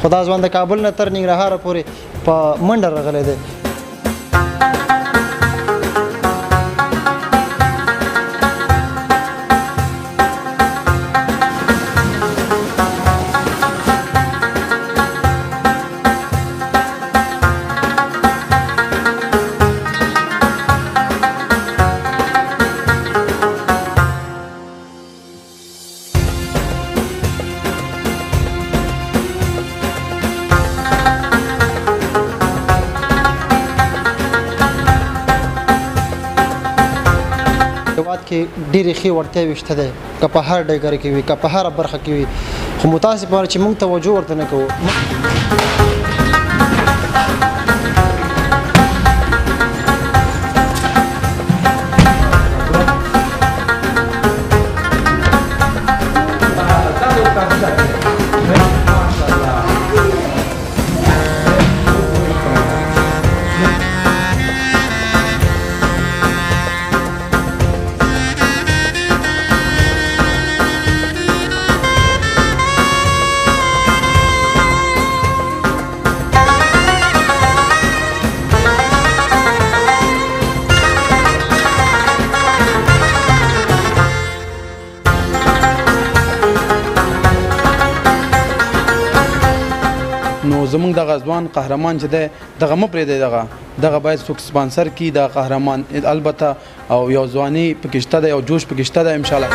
خو دا ځوان د کابل نه تر ننګرهاره پورې په منډه راغلی دی. هېواد کې ډېرې ښې وړتیاوې شته دی، که په هر ډګر کې وي، که په هره برخه کې وي، خو متاسفانه چې موږ توجه ورته نه کوو. نو زمونږ دغه ځوان قهرمان چې دی دغه مه پرېږدئ، دغه باید څوک سپانسر کړي دا قهرمان البته، او یو ځواني پکې شته دی او جوش پکې شته دی انشاءالله.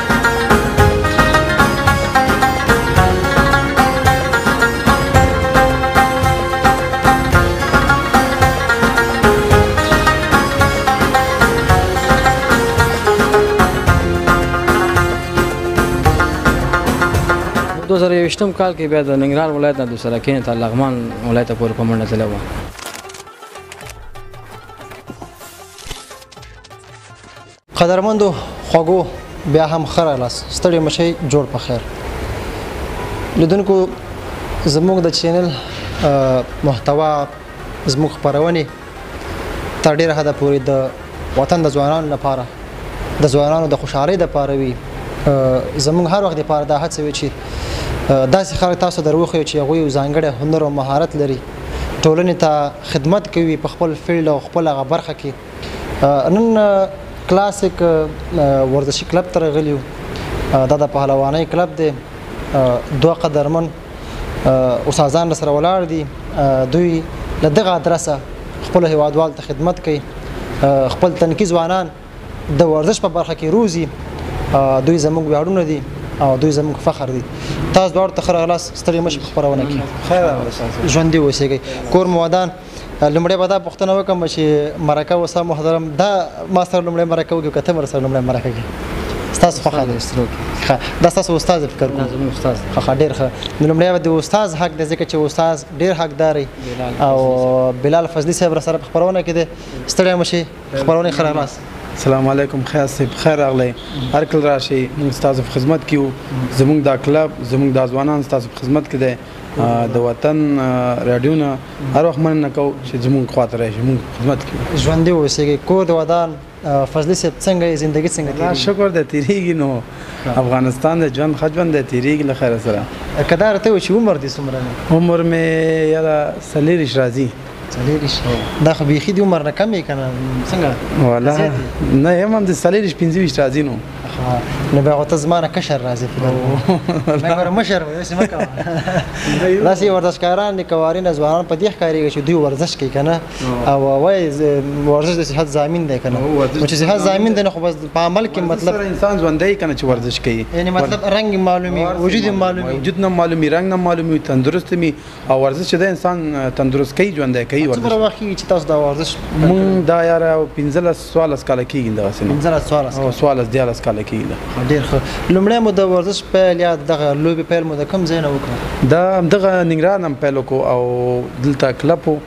په 2021 کال کې بیا د ننګرهار ولایت نه د سرکین تر لغمان ولایت پورې په منډه تللی وم. قدرمندو خوږو بیا هم ښه راغلاست، ستړي مه شئ، جوړ په خیر. لیدونکو زموږ د چینل محتوا، زموږ خپرونې تر ډېره حده پورې د وطن د ځوانانو لپاره، د ځوانانو د خوشحالۍ لپاره وي. زموږ هر وخت لپاره دا هڅه وي چې داسې خلک تاسو در وښیو چې هغوی یو ځانګړی هنر او مهارت لري، ټولنې ته خدمت کوي په خپل فیلډ او خپل هغه برخه کې. نن کلاسیک ورزشي کلب ته راغلي یو، دا د پهلوانۍ کلب دی. دوه قدرمن استادان سره ولاړ دي، دوی له دغه ادرسه خپلو هیوادوال ته خدمت کوي، خپل تنکي ځوانان د ورزش په برخه کې روزي. دوی زموږ ویاړونه دي او دوی زموږ فخر دي. تاسو دواړو ته ښه راغلاست، ستړي مه شئ په خپرونه کې، ژوندي اوسېږئ. کور مو ودان. لومړی به دا پوښتنه وکړم چې مرکه وسه محترم، دا ما سره لومړی مرکه وکړي که ته مر سره لومړی مرکه کوې؟ ستاسو خوښه ده؟ ښه، دا ستاسو استاد فکر کوم؟ زموږ استاد. ښه، ډېر ښه. نو لومړی به د استاد حق دی، ځکه چې استاد ډېر حقدار دی او بلال فضلي صاحب را سره په خپرونه کې دی. ستړی مه شئ، خپرونې ښه راغلاست. السلام علیکم، خیر صاحب، خیر راغلی، هر کله راشئ موږ ستاسو په خدمت کې یو. زموږ دا کلب، زموږ دا ځوانان ستاسو په خدمت کې دی. د وطن راډیو نه هر وخت مننه کوو چې زموږ خواته راشي، موږ خدمت کې یو. ژوندي اوسېږئ، کور د ودان. فضلي صاحب څنګه یې، زندګي څنګه تېرېږي؟ شکر دی تېرېږي، نو افغانستان د ژوند ښه ژوند دی، تېرېږي له خیره سره. که دا راته ووایې چې عمر دې څومره دی؟ عمر مې یاره 24 راځي. 24؟ دا خو بیخي د عمر نه کم یې که نه، څنګه؟ والا نه یم هم د 24 25 راځي. نو نو بیا خو ته زما نه کشر راځې فکر کوم. نه ګوره مشر وایي، داسې مه کوه. داسې ورزشکاران دي، کوارینه ځوانان په دې ښکارېږي چې دوی ورزش کوي که نه، او وایي ورزش د صحت ضامن دی که نه. نو چې صحت ضامن دی نو خو بس په عمل کې مطلب انسان ژوندی که نه چې ورزش کوي، یعنې مطلب رنګ یې معلومي، وجود یې معلومي، وجود نه معلومي، رنګ نه معلومي، تندرست مي. او ورزش چې دی انسان تندرست کوي، ژوندی کوي. ورزش څومره وخت کېږي چې تاسو دا ورزش؟ مونږ دا یاره 15 14 کاله کېږي دغسې. 15 14؟ او 14 13 کاله کېږي. ډېر ښه. لومړی مو د ورزش پیل یا دغه لوبې پیل مو د کوم ځای نه وکړ؟ دا همدغه ننګرهار نه پیل وکړو او دلته کلب و،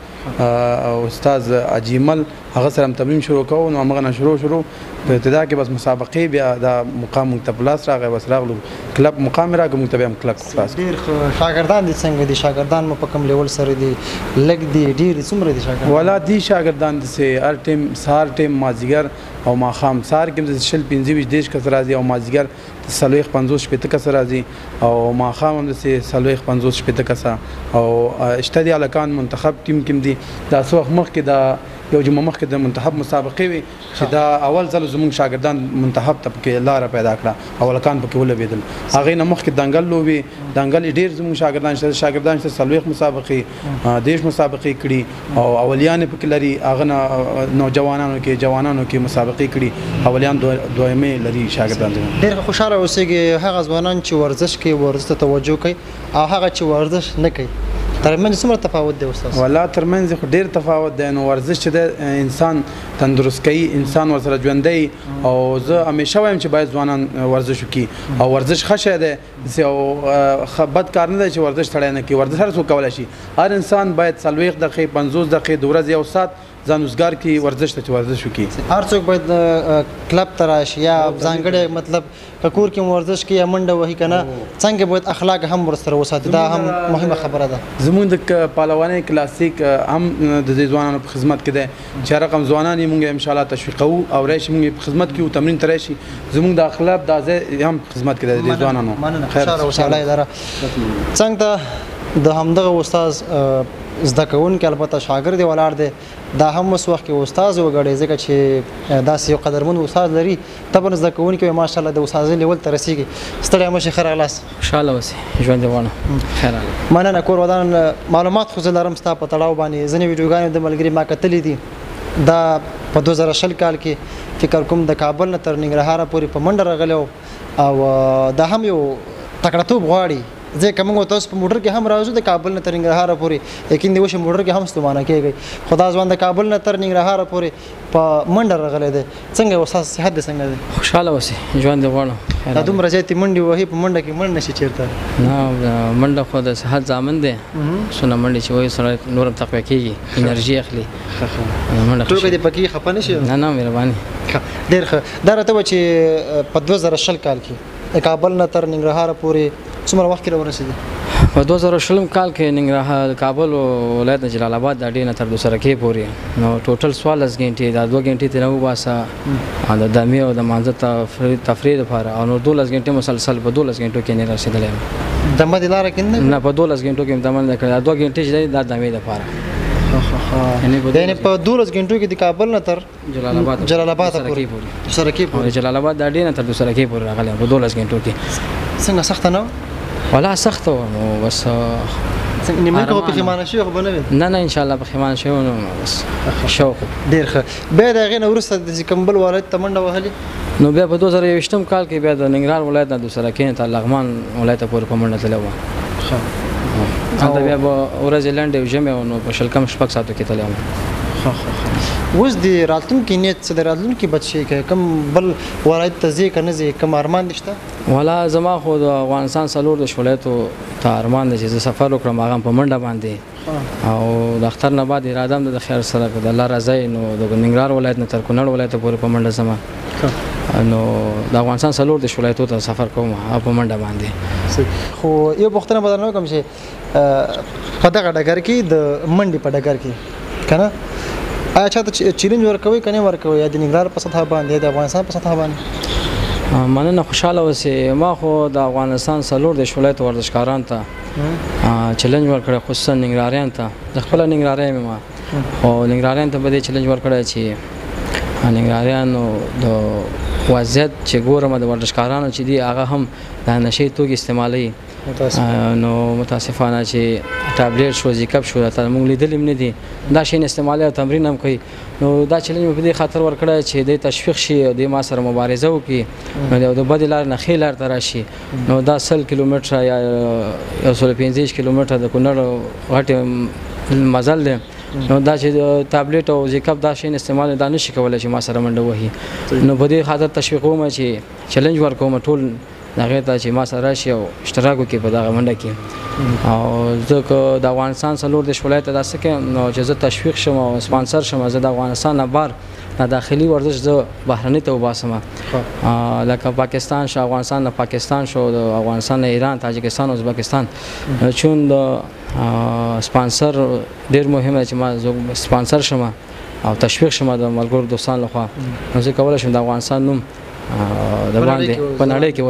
او استاد اجیمل هغه سره هم تمرین شروع کوو. نو همغه نه شروع په ابتدا کې بس مسابقې، بیا دا مقام موږ ته په لاس راغی، بس راغلو کلب مقام یې راکړ، موږ ته بیا هم کلب خلاص. ډېر ښه. شاګردان دې څنګه دي؟ شاګردان مو په کوم لیول سره دي؟ لږ دي، ډېر دي، څومره دي شاګردان؟ ولا دي شاګردان داسې هر ټیم، سهار ټیم، مازدیګر او ماښام. سهار کې هم داسې 20، 25، 30 کسه راځي او مازدیګر 40، 50، 60 کسه راځي او ماښام هم داسې 40، 50، 60 کسه. او شته دي هلکان منتخب ټیم کې هم دي. دا څه وخت مخکې، دا یو جمعه مخکې د منتخب مسابقې وې چې دا اول ځل زموږ شاګردان منتخب ته پکې لاره پیدا کړه او هلکان پکې ولوبېدل. هغې نه مخکې دنګل لوبې، دنګل یې ډېر زموږ شاګردان شته، شاګردان شته 40 مسابقې، 30 مسابقې کړي او اولیان یې پکې لري. هغه نه نوجوانانو کې، جوانانو کې مسابقې کړي، اولیان دویمې لري شاګردان زموږ. ډېر خوشحاله اوسېږي هغه ځوانان چې ورزش کوي، ورزش ته توجه کوي، او هغه چې ورزش نه کوي، ترمنځ څومره تفاوت دی استاد؟ ولا ترمنځ خو ډېر تفاوت دی. نو ورزش چې دی انسان تندرست کوي، انسان ورسره ژوندی. او زه همیشه وایم چې باید ځوانان ورزش وکړي او ورزش ښه شی دی، داسې او بد کار نه دی چې ورزش سړی نه کوي. ورزش هر څوک کولی شي. هر انسان باید 40 دقیقې، 50 دقیقې د ورځې یو ساعت ځان وزګار کړي ورزش ته، چې ورزش وکړي. هر څوک باید کلب ته راشي یا ځانګړی، مطلب که کور کې ورزش کوي یا منډه وهي که نه، څنګه باید اخلاق هم ورسره وساتي، دا هم مهمه خبره ده. زموږ د پهلوانۍ کلاسیک هم د دې ځوانانو په خدمت کې دی چې هر رقم ځوانان یې موږ انشاءالله تشویقوو او راشي موږ یې په خدمت کې یو، تمرین ته راشي. زموږ د اخلاق دا ځای هم په خدمت کې دی د دې ځوانانو. مننه، خوشحاله اوسئ. الله اداره څنګ ته د همدغه استاد زده کوونکی، البته شاګرد یې ولاړ دی، دا هم اوس وخت کې استاد وګڼي، ځکه چې داسې یو قدرمن استاد لري. طبعا زده کوونکی وایي ماشاءالله د استادۍ لیول ته رسېږي. ستړی مه شي، ښه راغلاست. خوشحاله اوسې، ژوند دې غواړم. خیر راغلی. مننه. کور ودان. معلومات خو زه لرم ستا په تړاو باندې، ځینې ویډیوګانې د ملګري ما کتلې دي. دا په 2020 کال کې فکر کوم د کابل نه تر ننګرهاره پورې په منډه راغلی او دا هم یو تکړهتوب غواړي، ځکه موږ تاسو په موټر کې هم راځو د کابل نه تر ننګرهاره پورې، یقین دی وشي موټر کې هم ستومانه کېږي، خو دا ځوان د کابل نه تر ننګرهاره پورې په منډه راغلی دی. څنګه استاد، صحت دې څنګه دی؟ خوشحاله اوسې، ژوند دې غواړم. دا دومره زیاتې منډې وهي، په منډه کې مړ نه شي چېرته؟ نه، منډه خو د صحت ضامن دی. څونه منډې چې وهي سړی نور هم تقویه کېږي، انرژي اخلي. منډه ښه ټوکې دې پکې خفه نه شي؟ نه نه، مهرباني. ډېر ښه. دا راته ووایه چې په 2020 کال کې د کابل نه تر ننګرهاره پورې څومره وخت کې راورسېدې؟ په 2020 کال کې ننګرهار، کابل ولایت نه جلال آباد د اډې نه تر دوسرکې پورې، نو ټوټل 14 ګنټې، دا 2 ګنټې ترې نه وباسه د دمې او د مانځه تفریح لپاره، او نور 12 ګنټې مسلسل په 12 ګنټو کې نه رسېدلی یم. دمه دې لاره کې نه؟ نه، په 12 ګنټو کې مې دمه نه کړې. دا 2 ګنټې چې دی دا دمې لپاره. یعنې په 12 ګنټو کې د کابل نه تر جلال آباد پورې، دوسرکې پورې، جلال آباد د اډې نه تر دوسرکې پورې راغلی یم په 12 ګنټو کې. څنګه سخته نه وه؟ ولا سخته وه، نو بس نیمه کې خو پښیمانه شوې خو به نه وې؟ نه نه، انشاءالله پښیمانه شوی نو بس شوق. ډېر ښه. بیا د هغې نه وروسته داسې کوم بل ولایت ته منډه وهلې؟ نو بیا په 2021 کال کې بیا د ننګرهار ولایت نه دوسرکې نه تر لغمان ولایت پورې په منډه تللی وم. ښه. هلته بیا به ورځې لنډې او ژمی و، نو په 20 کم 6 ساعتو کې تللی وم. ښه ښه ښه. اوس د راتلونکي نیت څه دی؟ راتلونکي به څه شی کوې؟ کوم بل ولایت ته ځې که نه ځې؟ کوم ارمان دې شته؟ ولا زما خو د افغانستان 34 ولایتو ته ارمان دی چې زه سفر وکړم، هغه هم په منډه باندې. او د اختر نه بعد اراده هم ده د خیر سره که د الله رضا یې، نو د ننګرهار ولایت نه تر کونړ ولایت پورې په منډه ځم. نو د افغانستان 34 ولایتو ته سفر کوم او په منډه باندې. خو یو پوښتنه به درنه وکړم چې په دغه ډګر کې، د منډې په ډګر کې که نه، آیا چاته چیلنج ورکوي که نه ورکوي، یا د ننګرهار په سطح باندې یا د افغانستان په سطح باندې؟ مننه، خوشحاله اوسې. ما خو د افغانستان 34 ولایت ورزشکاران ته چیلنج ورکړی، خصوصا ننګرهاریان ته. زه خپله ننګرهاری یم، خو ننګرهاریان ته به دې چیلنج ورکړی چې ننګرهاریانو د وضعیت چې ګورم د ورزشکارانو چې دي هغه هم د نشې توکي استعمالوي، نو متاسفانه چې ټابلیټ شو، زیکپ شو، دا موږ لیدلي هم نه دي، دا شیان استعمالوي او تمرین هم کوي. نو دا چیلنج مې په دې خاطر ورکړی چې دی تشویق شي او دی ما سره مبارزه وکړي، نو د بدې لارې نه ښې لارې ته راشي. نو دا 100 کیلومتره یا 125 کیلومتره د کونړ غټې مزل دی، نو دا چې تابلیټ او زیکپ دا شیان استعمال دا نشي کولی چې ما سره منډه وهي. نو په دې خاطر تشویقوم چې چیلنج ورکوم ټول هغې ته چې ما سره راشي او اشتراک وکړي په دغه منډه کې. او زه که د افغانستان 34 ولایت ته دا څه کوم نو چې زه تشویق شم او سپانسر شم، زه د افغانستان نه بهر د داخلي ورزش زه بهرني ته وباسم، لکه پاکستان شو، افغانستان نه پاکستان شو، د افغانستان نه ایران، تاجکستان، ازبکستان. چون د سپانسر ډېر مهم دی چې ما زه سپانسر شم او تشویق شم د ملګرو دوستانو لخوا، نو زه کولی شم د افغانستان نوم د باندې په نړۍ کې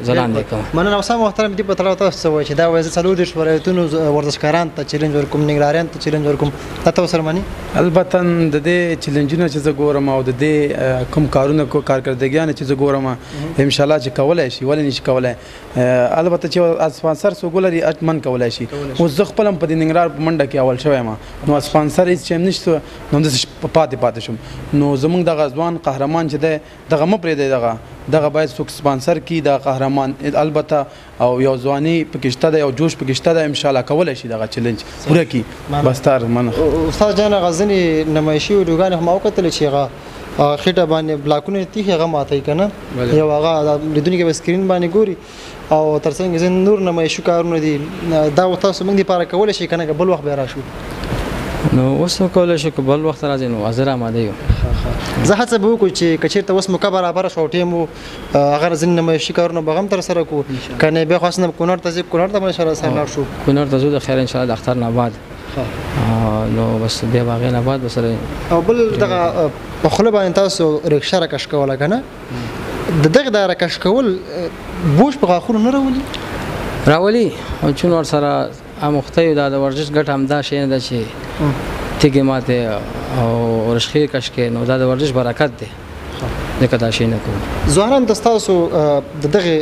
ځلاندې کوم. مننه استاد محترم. دې په تړاو تاسو څه وایئ چې دا وایي زه 34 ولایتونو ورزشکاران ته چیلنج ورکوم، ننګرهاریان ته چیلنج ورکوم، دا تاسو سره مني؟ البته د دې چیلنجونه چې زه ګورم او د دې کوم کارونه کارکردګیانې چې زه ګورم، انشاءالله چې کولی شي، ولې نشي کولی؟ البته چې سپانسر څوک ولري حتما کولی شي. اوس زه خپل هم په دې ننګرهار په منډه کې اول شوی یم، نو سپانسر هېڅ شی هم نشته، نو همداسې پاتې شوم. نو زموږ دغه ځوان قهرمان چې دی دغه مه پرېږدئ، دغه باید څوک سپانسر کړي دا قهرمان البته، او یو ځواني پکې شته دی، یو جوش پکې شته دی، انشاءالله کولی شي دغه چیلنج پوره کړي. بس تار مننه. استاد جان، هغه ځینې نمایشي ویډیوګانې هم ما وکتلې چې هغه خېټه باندې بلاکونه تیښي هغه ماتوي که نه، یو هغه لیدونکي به سکرین باندې ګوري، او تر څنګ ځینې نور نمایشي کارونه دي، دا تاسو موږ دپاره کولی شئ که نه، که بل وخت بیا راشو؟ نو اوس کولی شو، که بل وخت راځي نو حاضر آماده یو. زه هڅه به وکړو چې که چېرته اوس موقع برابره شوه او ټیم و، هغه ځینې نمایشي کارونه به هم ترسره کړو، که نه بیا خو هسې نه کونړ ته ځې، کونړ ته به انشاءالله سره لاړ شو. کونړ ته ځو د خیر انشاءالله د اختر نه بعد، نو بس بیا به هغې نه بعد به سره. او بل دغه په خوله باندې تاسو ریکشه راکش کوله که نه، د دغې دا راکش کول بوج په غاښونو نه راولي؟ راولي، او چون ورسره اموخته یو، دا د ورزش ګټه همدا شی نه ده چې تیږې ماتې او رشخې کش کړې، نو دا د ورزش برکت دی، ځکه دا شی نه کوو. ځوانان ته ستاسو د دغې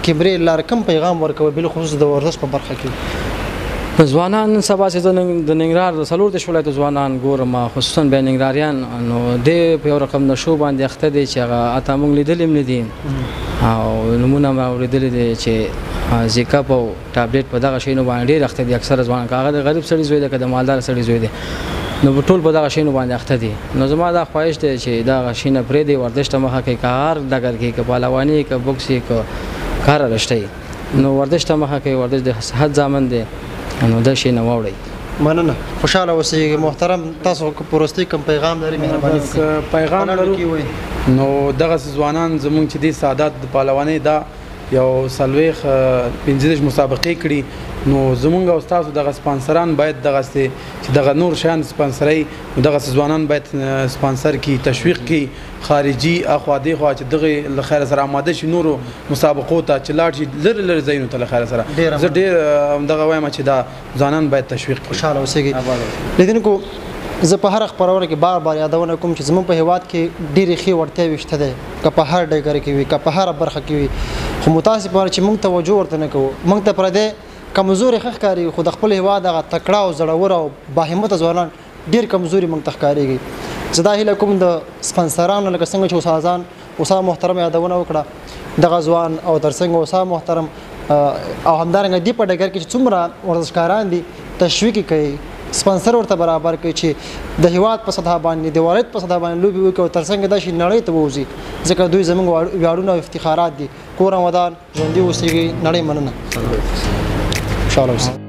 کیمرې لارې کوم پیغام ورکوي، بالخصوص د ورزش په برخه کې؟ ځوانان نن سبا چې زه د ننګرهار د 34 ولایتو ځوانان ګورم، خصوصا بیا ننګرهاریان، نو دې په یو رقم نشو باندې اخته دي چې هغه حتی موږ لیدلي هم نه دي او نومونه مې اورېدلي دي چې زیکپ او ټابلیټ په دغه شیانو باندې ډېر اخته دي اکثره ځوانان، که هغه د غریب سړي زوی دی که د مالدار سړي زوی دی، نو ټول په دغه شیانو باندې اخته دي. نو زما دا خواهش دی چې دغه شیونه پرېږدي، ورزش ته مخه کوي، که هر ډګر کې، که پهلواني، که بوکس یې، که هره رشته یې، نو ورزش ته مخه کوي، ورزش د صحت ضامن دی، نو دا شی نه واوړئ. مننه، خوشحاله اوسئ محترم. تاسو په وروستي کوم پیغام لرئ؟ مهرباني وکړئ. پیغام لرو نو دغه ځوانان زمونږ چې دي سادات د پهلوانۍ دا یو 45 مسابقې کړي، نو زمونږ او ستاسو دغه سپانسران باید دغسې چې دغه نور شیان سپانسروي، نو دغسې ځوانان باید سپانسر کړي، تشویق کړي، خارجي اخوا دېخوا چې دغې له خیره سره آماده شي نورو مسابقو ته چې لاړ شي لرې لرې ځایونو ته له خیره سره. زه ډېر دغه وایم چې دا ځوانان باید تشویق کړي. خوشحاله اوسېږئ. لیدونکو، زه په هره خپرونه کې بار بار یادونه کوم چې زموږ په هېواد کې ډېرې ښې وړتیاوې شته دی، که په هر ډګر کې وي، که په هره برخه کې وي، خو متاسفانه چې موږ توجه ورته نه کوو. موږ ته پردی کمزوري ښه ښکاري، خو د خپل هېواد هغه تکړه او زړور او باهمته ځوانان ډېر کمزوري موږ ته ښکارېږي. زه دا هیله کوم د سپانسرانو، لکه څنګه چې استاد محترم یادونه وکړه، دغه ځوان او تر څنګ استاد محترم او همدارنګه دې په ډګر کې چې څومره ورزشکاران دي تشویق یې کوي، سپانسر ورته برابر کړي چې د هېواد په سطح باندې، د ولایت په سطح باندې لوبې وکړي او تر څنګ دا شي نړۍ ته ووځي، ځکه دوی زموږ ویاړونه او افتخارات دي. کور ودان، ژوندي اوسېږئ. نړۍ مننه. خوشحاله اوسئ.